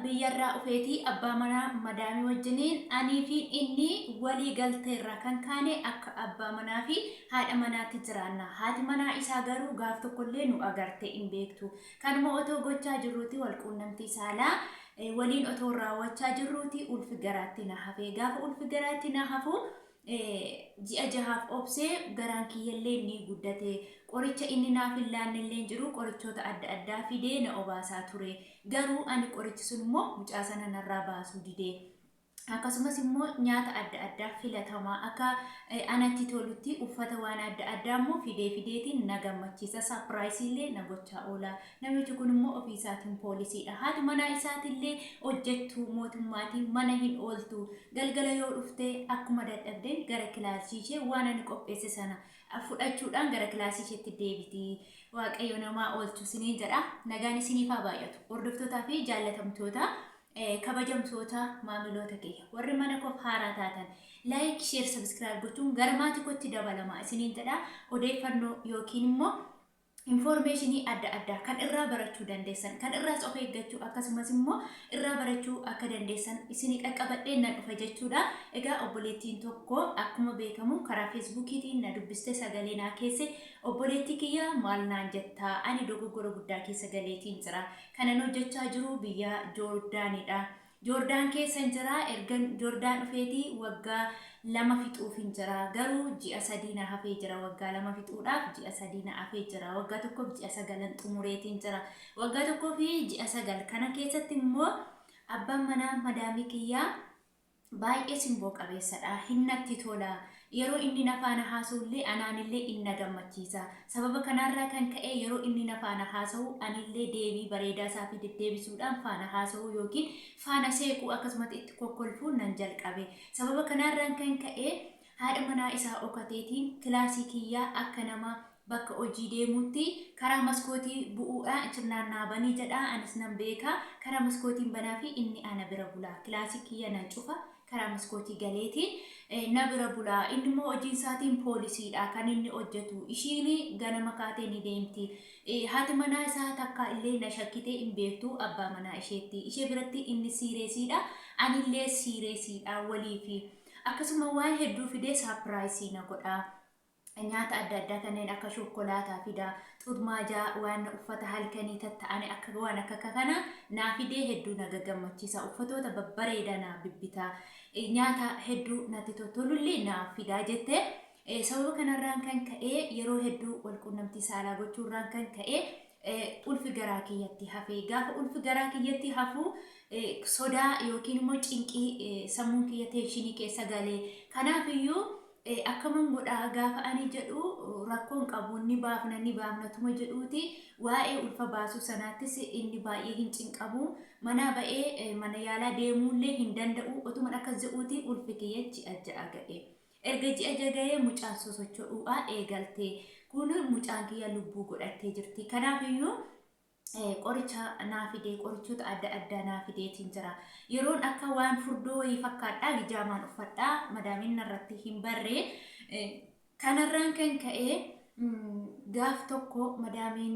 Biyyarraa dhufeeti abbaa manaa madaamii wajjiniin anii fi inni walii galteerraa kan kaane akka abbaa manaa fi haadha manaatti jiraanna. Haati manaa isaa garuu gaaf tokkollee nu agarte hin beektu. Kanuma otoo gochaa jirruuti wal quunnamtii saalaa waliin otoo raawwachaa jirruuti ulfi garaatti na hafe. Gaafa ulfi garaatti na hafu ji'a jahaaf obsee garaan kiyyallee ni guddate. Qoricha inni naaf hin laannellee hin jiru, qorichoota adda addaa fidee na obaasaa ture. Garuu ani qorichi sun immoo mucaa sana narraa baasuu dide. Akkasumas immoo nyaata adda addaa filatamaa akka anatti tolutti uffata waan adda addaa immoo fidee fideetiin na gammachiisa. Sapiraayisii illee na gochaa oola. Namichi kun immoo ofii isaatiin poolisiidha. Haati manaa isaatillee hojjettuu mootummaatiin mana hin ooltu. Galgala yoo dhufte akkuma dadhabdeen gara kilaasii ishee waan ani qopheesse sana fudhachuudhaan gara kilaasii isheetti deebiti. Waaqayyo namaa oolchu isiniin jedha. Nagaan isiniif haa baay'atu. Hordoftootaa fi jaallatamtoota, kabajamtoota maamiloota kiyya, warri mana koof haaraa taatan like, share, subscribe gochuun gara maatii kootti dabalamaa isiniin jedha. Odeeffannoo yookiin immoo infoormeeshinii adda addaa kan irraa barachuu dandeessan, kan irraas of eeggachuu, akkasumas immoo irraa barachuu akka dandeessan isinii qaqqabadhee nan dhufa jechuudha. Egaa obboleettiin tokko akkuma beekamu karaa feesbuukiitiin na dubbiste, sagalee naa keesse. Obboleettii kiyya, maal naan jettaa? Ani dogoggora guddaa keessa galeetiin jira. Kanan hojjechaa jiru biyya Joordaanidha. Joordaan keessan jira. Ergan Joordaan dhufeeti waggaa 2 fixuufin jira. Garuu ji'a 3 na hafee jira. Waggaa 2 fixuudhaaf ji'a 3 na hafee jira. Waggaa tokkoof ji'a sagalan xumureetiin jira. Waggaa tokkoo fi ji'a 9 kana keessatti immoo abbaan manaa madaamii kiyyaa baay'ee simboo qabeessadha. Hin natti tola. Yeroo inni na faana haasa'ullee anaanillee in na gammachiisa. Sababa kanaarraa kan ka'e yeroo inni na faana haasa'u anillee deebii bareedaa isaafii deddeebisuudhaan faana haasa'uu yookiin faana seequu, akkasumas itti kokkolfuu nan jalqabe. Sababa kanaarraan kan ka'e haadha manaa isaa okateetiin kilaasii kiyyaa akka nama bakka hojii deemuutti karaa maskootii bu'uudhaan achirnaan naa banii jedha, anis nan beeka, karaa maskootiin banaa fi inni ana bira bula. Kilaasii kiyya nan cufa, karaa maskootii galeetiin na bira bula. Inni immoo hojiin isaatiin poolisiidha kan inni hojjetu. Ishiin ganama kaatee ni deemti. Haati manaa isaa takkaa illee na shakkitee hin beektu abbaa manaa isheetti. Ishee biratti inni siireesiidha, anillee siireesiidha waliifi. Akkasuma waan hedduu fidee saapiraayisii na godha. Nyaata adda addaa kanneen akka shokkolaataa fida, xurmaajaa, waan uffata halkanii tatta'anii akka waan akka kana naa fidee hedduu na gagammachiisa. Uffatoota babbareedaa naa bibbita. Nyaata hedduu natti tottolullee naa fidaa jette. Sababa kanarraan kan ka'e yeroo hedduu walquunnamtii saalaa gochuurraan kan ka'e ulfi garaa kiyyatti hafe. Gaafa ulfi garaa kiyyatti hafu sodaa yookiin immoo cinqii, sammuun kiyya teenshinii keessa galee. Kanaafiyyuu akkaman godhaa gaafa ani jedhu, rakkoon qabu, ni baafna, ni baafna tuma jedhuuti. Waa'ee ulfa baasuu sanaattis inni baay'ee hin cinqamu. Manaa ba'ee mana yaalaa deemuullee hin danda'u. Otuman akkas jedhuuti ulfi kiyya ji'a 6 ga'e. Erga ji'a 6 ga'ee mucaan sosocho'uudhaa eegalte. Kun mucaan kiyya lubbuu godhattee jirti. Kanaafiyyuu qoricha naa fidee, qorichoota adda addaa naa fideetiin jira. Yeroon akka waan furdoo wayii fakkaadhaa, gijaamaan uffadhaa, madaamiin narratti hin barree. Kanarraan kan ka'e gaaf tokko madaamiin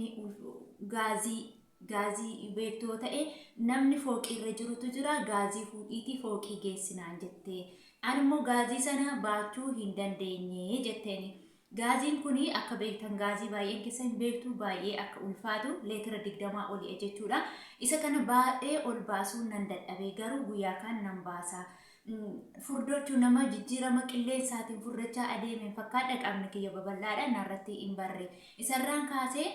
gaazii beektuu ta'e, namni fooqii irra jirutu jira, gaazii fuudhiitii fooqii geessinaan jette. Ani immoo gaazii sana baachuu hin dandeenye jetteeni. Gaaziin kun akka beektan, gaazii baay'een keessa hin beektu, baay'ee akka ulfaatu, leetira 20 oli jechuudha. Isa kana baay'ee ol baasuu nan dadhabe, garuu guyyaa kaan nan baasa. Furdachuu nama jijjiirama qilleensaatiin furdachaa adeemeen fakkaadha, qaamni kiyya babal'aadha, narratti hin barre. Isarraan kaasee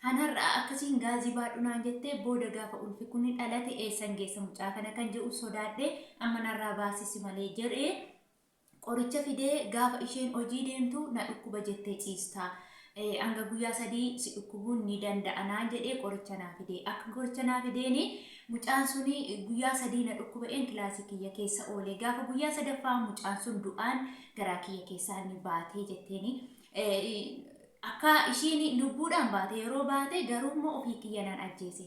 hanarra akkasiin gaazii baadhu naan jettee, booda gaafa ulfi kun dhalate eessan geessa mucaa kana kan jedhu sodaadhe, amma narraa baasisi malee jedhee qoricha fidee, gaafa isheen hojii deemtu na dhukkuba jettee ciista. Hanga guyyaa 3 si dhukkubuun ni danda'a naan jedhee qoricha naa fidee. Akka qoricha naa fideeni mucaan sun guyyaa 3 na dhukkuba'een kilaasii kiyya keessa oole. Gaafa guyyaa sadaffaa mucaan sun du'aan garaa kiyya keessaa ni baatee jetteeni. Akka ishiin lubbuudhaan baate, yeroo baate garuu immoo ofii kiyya naan ajjeese.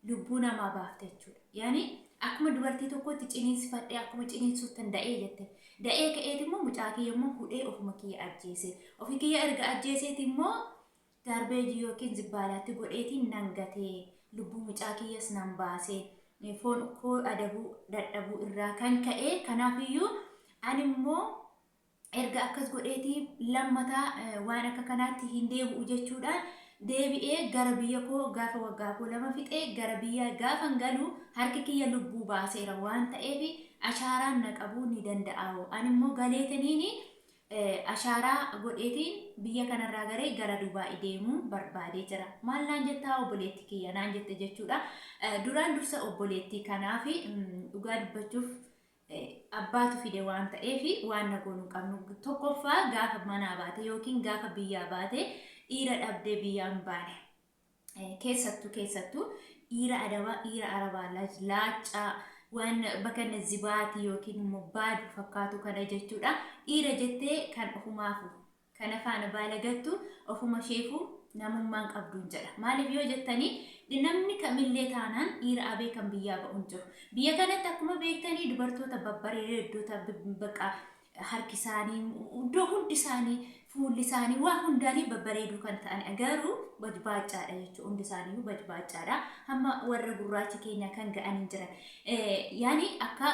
Lubbuu namaa baafte jechuudha. Yaani akkuma dubartii tokkootti ciniinsifadhee, akkuma ciniinsuuttan da'ee jette. Da'ee ka'eeti immoo mucaa kiyya immoo hudhee ofuma kiyya ajjeese. Ofii kiyya erga ajjeeseeti immoo gaarbeejii yookiin zibbaalaatti godheetiin nan gatee, lubbuu mucaa kiyyas nan baase. Foon koo adabuu dadhabuu irraa kan ka'e kanaafiyyuu ani immoo erga akkas godheetii lammataa waan akka kanaatti hin deebi'u jechuudhaan deebi'ee gara biyya koo gaafa waggaa koo 2 fixee gara biyyaa gaafan galu harki kiyya lubbuu baaseera waan ta'eef ashaaraan na qabuu ni danda'aawoo. Ani immoo galeetaniini ashaaraa godheetiin biyya kanarraa garee gara Dubaa'i deemuu barbaadee jira. Maal naan jettaa obboleetti kiyya naan jette jechuudha. Duraan dursa obboleettii kanaaf dhugaa dubbachuuf abbaatu fide waan ta'eef waan na goonu hin qabnu. Tokkoffaa gaafa manaa baate yookiin gaafa biyyaa baate dhiira dhabdee biyyaa hin baane. Keessattuu keessattuu dhiira adabaa dhiira arabaa laaccaa waan bakka zibaatii yookiin immoo baadu fakkaatu kana jechuudha. Dhiira jettee kan ofumaafu kana faana baalagattu ofuma isheefuu namummaan qabduun jedha. Maaliif yoo jettanii namni kamillee taanaan dhiira abee kan biyyaa ba'u hin jiru. Biyya kanatti akkuma beektanii dubartoota babbareeddoota bakka harki isaanii iddoo hundi isaanii fuulli isaanii waa hundaanii babbareeduu kan ta'an garuu bajbaaccaadha jechuudha. Hundi isaaniiyyuu bajbaaccaadha. Hamma warra gurraacha keenyaa kan ga'an hin jiran. Yaani akka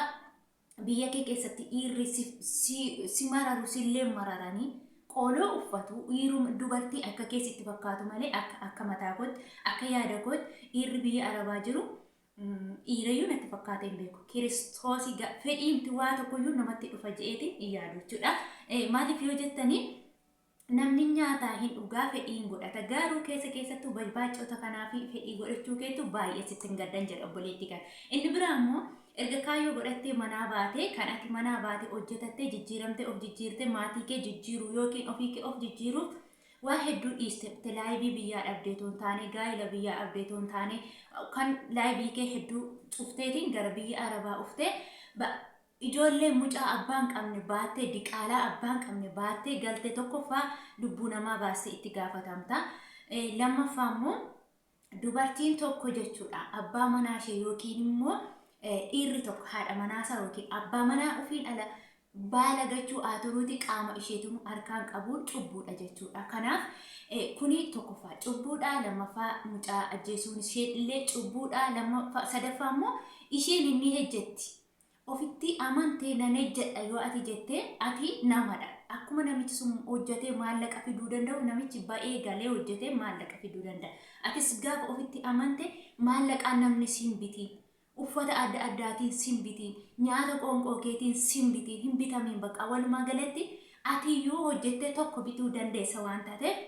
biyya kee keessatti dhiirri si mararu sillee mararanii qooloo uffatu dhiiruma dubartii akka kee sitti fakkaatu malee akka akka mataa kootti akka yaada kootti dhiirri biyya arabaa jiru dhiirayyuu natti fakkaatee hin beeku. Kiristoosi fedhiimti waa tokkoyyuu namatti dhufa je'eetiin hin yaadu jechuudha. Maaliif yoo jettanii namni nyaataa hin dhugaa fedhii hin godhata. Garuu keessa keessattuu bajbaacota kanaa fi fedhii godhachuu keetu baay'ee sitti hin gaddan jedha obboleettii kana. Inni biraa immoo erga kaayyoo godhattee manaa baatee kan ati manaa baate hojjetattee jijjiiramtee of jijjiirtee maatii kee jijjiiruu yookiin ofii kee of jijjiiruuf waa hedduu dhiiste laayivii biyyaa dhabdee otoo hin taane gaa'ila biyyaa dhabdee otoo hin taane kan laayivii kee hedduu cufteetiin gara biyya arabaa uftee Ijoollee mucaa abbaa hin qabne baattee diqaalaa abbaa hin qabne baattee galte tokkoffaa lubbuu namaa baastee itti gaafatamta. Lammaffaa immoo dubartiin tokko jechuudha abbaa manaa ishee yookiin immoo dhiirri tokko haadha manaasaa yookiin abbaa manaa ofiin ala baala gachuu haa qaama isheetu harkaan qabuun cubbuudha jechuudha. Kanaaf kuni tokkoffaa cubbuudha lammaffaa mucaa ajjeesuun ishee illee cubbuudha lammaffaa sadaffaa immoo isheen inni hejjetti. Ofitti amantee nan hejjedha yoo ati jette ati namadha. Akkuma namichi sun hojjetee maallaqa fiduu danda'u namichi ba'ee galee hojjetee maallaqa fiduu danda'a. Atis gaafa ofitti amante maallaqaan namni siin bitiin. Uffata adda addaatiin siin bitiin. Nyaata qoonqoo keetiin siin bitiin. Hin bitamiin bakka walumaa galatti atiyyuu hojjettee tokko bituu dandeessa waan taateef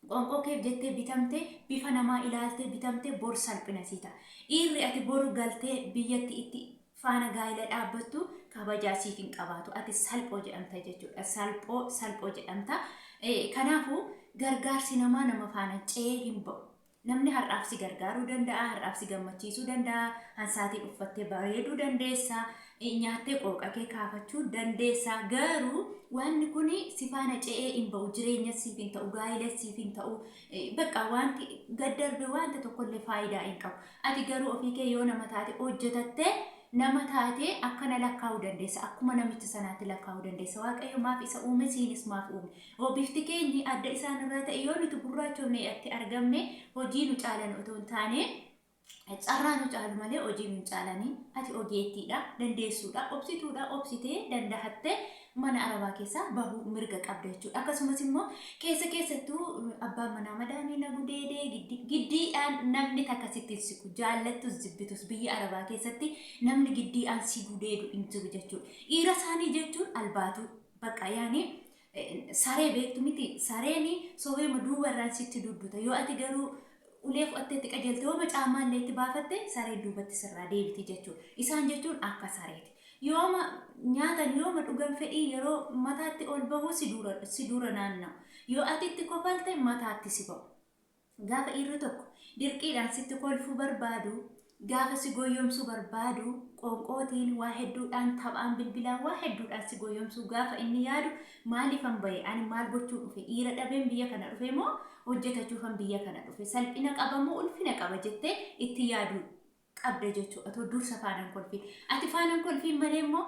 Qoonqoo keef jettee bitamtee, bifa namaa ilaaltee bitamtee bor salphina sii ta'a. Dhiirri ati boru galtee biyyatti itti faana gaa'ila dhaabbattu kabajaa siif hin qabaatu. Ati salphoo jedhamta jechuudha. Salphoo salphoo jedhamta. Kanaafuu gargaarsi namaa nama faana ce'ee hin ba'u. Namni har'aaf si gargaaruu danda'a, har'aaf si gammachiisuu danda'a, hansaatiin uffattee bareeduu dandeessa, nyaattee qooqa kee kaafachuu dandeessa. Garuu wanni kun si faana ce'ee hin ba'u, jireenya siif hin ta'u, gaa'ela siif hin ta'u, bakka wanti gad darbe wanta tokkollee faayidaa hin qabu. Ati garuu ofii kee yoo nama taate hojjetattee nama taatee akkana lakkaa'uu dandeessa. Akkuma namicha sanaatti lakkaa'uu dandeessa. Waaqayyo maaf isa uume siinis maaf uume. Hoo bifti keenyi adda isaan irraa ta'e yoo nuti gurraachofne itti argamne hojii nu caalan otoo hin taane carraa nu caalu malee hojii nu hin caalanii. Ati ogeettiidha, dandeessuudha, obsituudha, obsitee dandahattee mana arabaa keessaa bahuu mirga qabda jechuudha. Akkasumas immoo keessa keessattuu abbaan manaa madaamii na gudeedee giddiidhaan namni takka sitti hin siqu jaallattus jibbitus biyya arabaa keessatti namni giddiidhaan si gudeedu hin jiru jechuudha. Dhiira isaanii jechuun albaatuu bakka yaani saree beektu miti sareen sobeema duuba irraan sitti dudduta yoo ati garuu ulee fudhattee itti qajeelte yooma caamaa illee itti baafatte sareen duubatti sirraa deebiti jechuudha. Isaan jechuun akka sareeti. Yooma nyaatan yooma dhugan fedhii yeroo mataatti ol bahu si dura naanna'u. Yoo ati itti kofalte mataatti si ba'u. Gaafa dhiirri tokko dirqiidhaan sitti kolfuu barbaadu, gaafa si goyyomsuu barbaadu, qoonqootiin, waa hedduudhaan, taphaan, bilbilaan, waa hedduudhaan si goyyomsuu gaafa inni yaadu maaliifan bahe ani maal gochuu dhufe dhiira dhabeen biyya kana dhufe moo hojjetachuufan biyya kana dhufe salphina qaba moo ulfina qaba jettee itti yaaduu qabda jechuudha. Otoo dursa faanaan kolfiin. Ati faanaan kolfiin malee immoo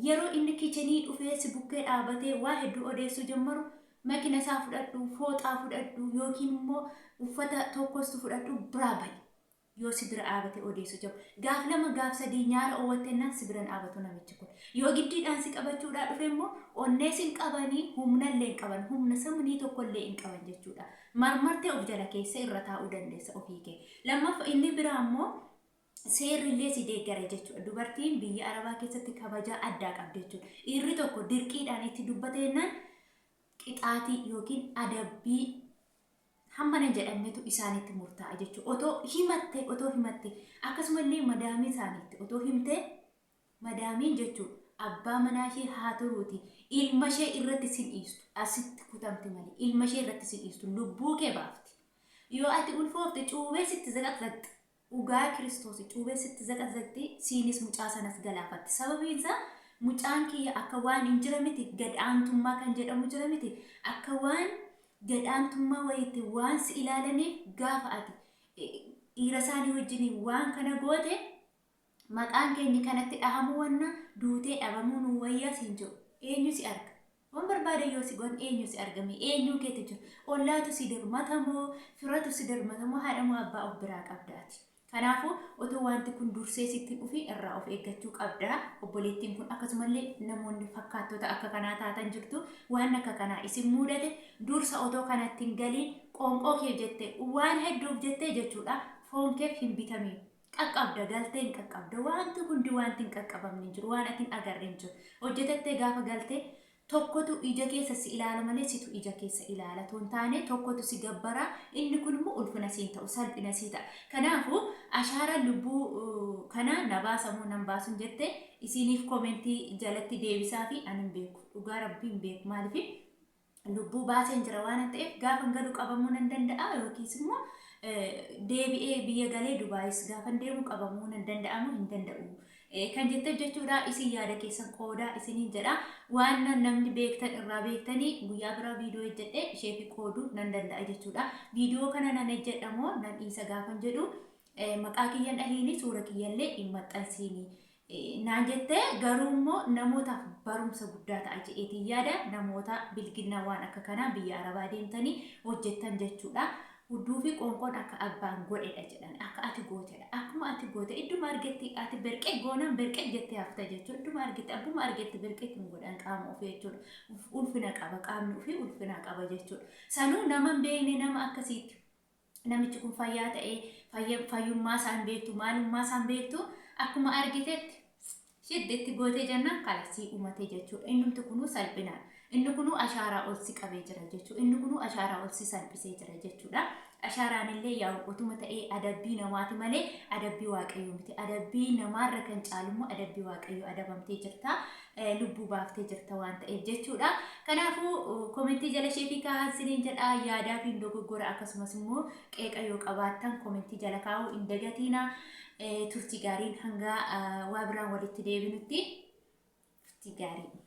yeroo inni kichenii dhufee si bukkee dhaabatee waa hedduu odeessuu jammaru makina isaa fudhadhu, fooxaa fudhadhu yookiin immoo uffata tokkostu fudhadhu biraa bahi. Yoo si bira dhaabate odeessu jabu. Gaaf lama gaaf sadii nyaara oowwattennaan si biran dhaabatu namichi kun. Yoo giddiidhaan si qabachuudhaa dhufe immoo onnees hin qabanii, humnallee hin qaban, humna samnii tokkollee hin qaban jechuudha. Marmartee of jala keessa irra taa'uu dandeessa ofii kee. Lammaffa inni biraa immoo seerri illee si deeggara jechuudha. Dubartiin biyya Arabaa keessatti kabajaa addaa qabdi jechuudha. Dhiirri tokko dirqiidhaan itti dubbateennaan qixaatii yookiin adabbii hammana hin jedhamnetu isaanitti murtaa'a jechuudha. Otoo himatte, otoo himatte, akkasumallee madaamii isaaniitti otoo himte, madaamiin jechuudha abbaa manaa ishee haa turuuti ilma ishee irratti sin dhiistu, asitti kutamti malee ilma ishee irratti sin dhiistu, lubbuu kee baafti. Yoo ati ulfoofte cuubee sitti zaqaxzaqxi. Dhugaa Kiristoosi cuubee sitti zaqaxzaqxi, siinis mucaa sanas galaafatti. Sababiin isaa mucaan kiyya akka waan hin jira miti, gad aantummaa kan jedhamu jira miti, akka waan gad aantummaa wayiitti waan si ilaalaniif, gaafa ati dhiira isaanii wajjiniin waan kana goote maqaan keenya kanatti dhahamuu wanna duutee dhabamuu nuu wayyaa siin jedhu. Eenyu si arga? Waan barbaade yoo si godhan eenyu si argame? Eenyuu keetu jira? Ollaatu si dirmatamoo? Firatu si dirmatamoo? Haadha moo abbaa of biraa qabdaati? Kanaafuu otoo wanti kun dursee sitti hin dhufin irraa of eeggachuu qabda. Obboleettiin kun akkasumallee namoonni fakkaattota akka kanaa taatan jirtu, waan akka kanaa isin muudate dursa otoo kanatti hin galiin qoonqoo keef jettee, waan hedduuf jettee jechuudha, foon keef hin bitamiin. Qaqqabda, galtee hin qaqqabda. Wanti hundi, wanti hin qaqqabamne hin jiru, waan ati hin agarre hin jiru. Hojjetattee gaafa galtee tokkotu ija keessa si ilaala malee situ ija keessa ilaala otoo hin taane, tokkotu si gabbara, inni kun immoo ulfina siin ta'u, salphina sii ta'a. Kanaafuu ashaaraan lubbuu kana na baasa moo nan baasun jette isiniif komentii jalatti deebisaa fi ani hin beeku, dhugaa rabbii hin beeku. Maaliif lubbuu baaseen jira waan ta'eef gaafan galu qabamuu nan danda'a, yookiis immoo deebi'ee biyya galee Dubaayis gaafan deemu qabamuu nan danda'amu hin danda'u kan jetteef jechuudha. Isin yaada keessan qoodaa isiniin jedha. Waan namni beektan irraa beektanii guyyaa biraa viidiyoo hojjedhee isheefi qooduu nan danda'a jechuudha. Viidiyoo kana nan hojjedha moo nan dhiisa gaafan jedhu, maqaa kiyyan dhahiini, suura kiyyallee hin maxxansiini naan jettee, garuu immoo namootaaf barumsa guddaa ta'a jedheetiin yaada, namoota bilginnaa waan akka kanaa biyya Arabaa deemtanii hojjettan jechuudha. Hudduu fi qoonqoon akka abbaan godhedha jedhan, akka ati gootedha. Akkuma ati goote idduma argetti ati berqee goonaan berqee jettee hafta jechuudha. Idduma argetti, abbuma argetti berqee kun godhan qaama ofii jechuudha. Ulfina qaba, qaamni ofii ulfina qaba jechuudha. Sanuu nama hin beekne, nama akkasiitti namichi kun fayyaa ta'ee fayyummaa isaan beektu, maalummaa isaan beektu, akkuma argitetti shidditti gootee jennaan kalasii uumate jechuudha. Innumti kunuu salphinaan. Inni kunuu ashaaraa ol si qabee jira jechuudha. Inni kunuu ashaaraa ol si salphisee jira jechuudha. Ashaaraan illee yaa'u otuma ta'ee adabbii namaati malee adabbii waaqayyoo miti. Adabbii namaarra kan caalu immoo adabbii waaqayyoo adabamtee jirta. Lubbuu baaftee jirta waan ta'eef jechuudha. Kanaafuu komentii jala ishee fi kaa'aa isiniin jedha. Yaadaa fi dogoggora akkasumas immoo qeeqa yoo qabaattan komentii jala kaa'uu hin dagatiina. Turtii gaariin hanga waa biraan walitti deebinutti turtii gaarii.